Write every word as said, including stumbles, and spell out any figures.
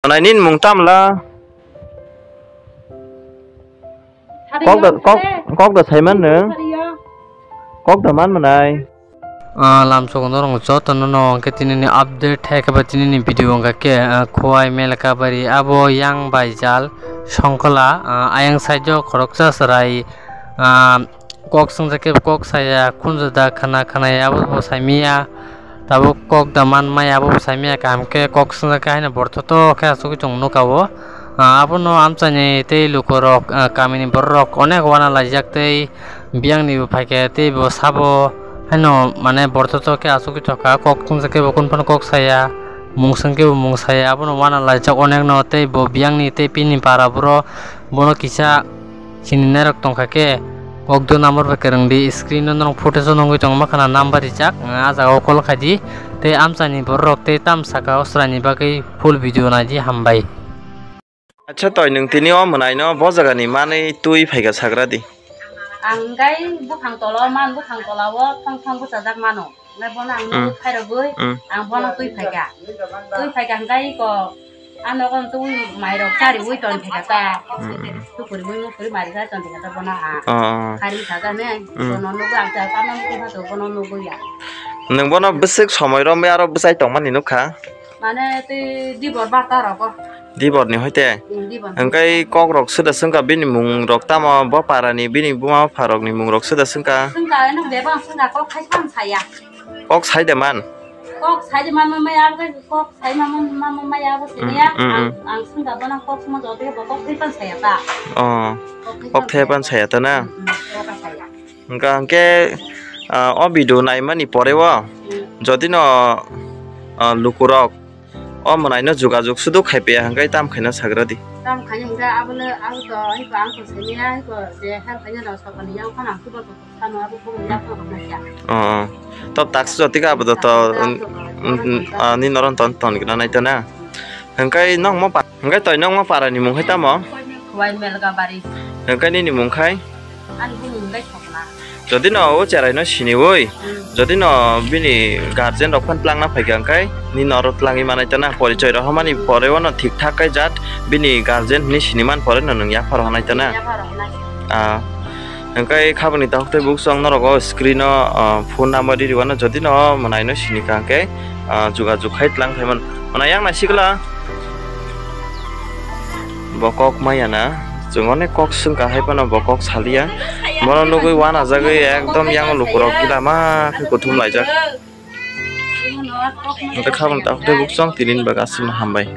Manai nini mung tamla? Kok da, kok, kok da saiman nung? Kok da man manai? Ah, lamsogo norok jotono no hwnkhe tinini update hai khe ba tinini video hwnkha khe, ah, Khowai Melkabari abo yang baijal songkla, ah, ayang side o khoroksa chwrai, ah, kok swngjak khe kok saya, khunju da khna khna ya abo bo saimanya, tabuk kok da man maya abo bo saimanya, kaham khe kok swngjak khe haino borthoto khe asugwi tongo nukha o. Ah, abono amchaini tei lukurok, ah, kamini bororok onek uanalaijak tei biyangni bo phaikha tei bo sabo haino mane borthoto khe asugwi tongkha, kok swngjak khe bo kunu phano kok saya, mung swng khe bo mung saya, abono uanalaijak onekno tei bo biyangni tei bini para buro bono kisa sini nairok tongkha khe, kok duna number bai kwrwng di, screen o norok footage o nugwi tongo, ma khana number rijak, ah, jaga o call khai di, tei amchaini bororok tei tam saka o chwraini bagwi full video nai di, hambai. Acha toi nwng tini o mwnaino bo jagani manwi twi phaikha sagra di. Ang gai buphang tola o man, buphang tola o thong thong bwchajak mano. Hwnkhe bono ang Mm. nugwi phairogwi Mm. ang bono twi phaikha. Twi phaikha hwnkhe iko ano kon twi mairok chariwi ton phaikha ta. Mm, mm. Tukuri mui mukuri mairok chari ton phaikha ta bono ha. Oh, oh. Khari kha ta ne. Mm. Bono nugwi ang ta tamo nugwi phato bono nugwi ya. Nwng bono bwswk somoi romwi aro bwchai tongmani nukha? Mane twi dibor barta rogo. Dibor ni hoite? Mm, dibor ni. Hwnkhe kok rok swda swngkha bini mung rok tamo bo para ni bini buma bupha rok ni mung rok swda swngkha? Swngkha, eno bebak swngkha, kok khai phano saya. Kok sai de man? Kok sai de man, man maya, kok sai man, man, man maya, bo Mm, siniya. mm, Ang, mm. Ang swngkha bono kok suma joto bo kok khai phano saya ta. Oh. Kok khai Kok phano thai saya. Phano saya ta na? Mm, mm, kok khai saya. Hwnkha hwnkhe, ah, o video naimani pore o, Mm. jodi no, ah, lukurok o mwnaino jogajog sudu khai paiya hwnkhe tam khaina sagra di. Tam khaina hwnkhe abo le, abo to, iko ang to siniya, iko je help khaina rok sokoni yang phano ang tubo to phano abo bumo ya phano khaina. Oh, oh. Tab taksa jotike abo to, to, Taksa mm, mm, jotike ah, ni noron ton, ton gina naito na. Hwnkhe nokmo pa-, hwnkhe toi nokmo para ni mung hai tamo? Khowai Melkabari. Hwnkhe nini mung khai? Ani bumung hwnkhe Sokla. Jodi no o cherai no siniwi, Hmm. jodi no bini guardian rok phan tlangna phaikha hwnkhe nini oro tlangwi manai tana porichoi rohormani pore o no thik thak khe jat bini guardian hinwi siniman pore no nwng yaphar honai tana. Yaphar honai. Ah, hwnkhe khabangni takhuk tei bukchwng norok o screen o, ah, phone number riri wano jodi no mwnaino sinikha hwnkhe, ah, jogajog khai tlang phaiman. Mwnai yang naisikla. Bo kok maya na, chwng onek kok swngkha hai phano bo kok saliya. Bono nugwi uanajagwi ekdom yang lukurok gila ma khe kuthum laijak. Hwnkhe khabang takhuk tei bukchwng tini ni bagwi aswkno hambai.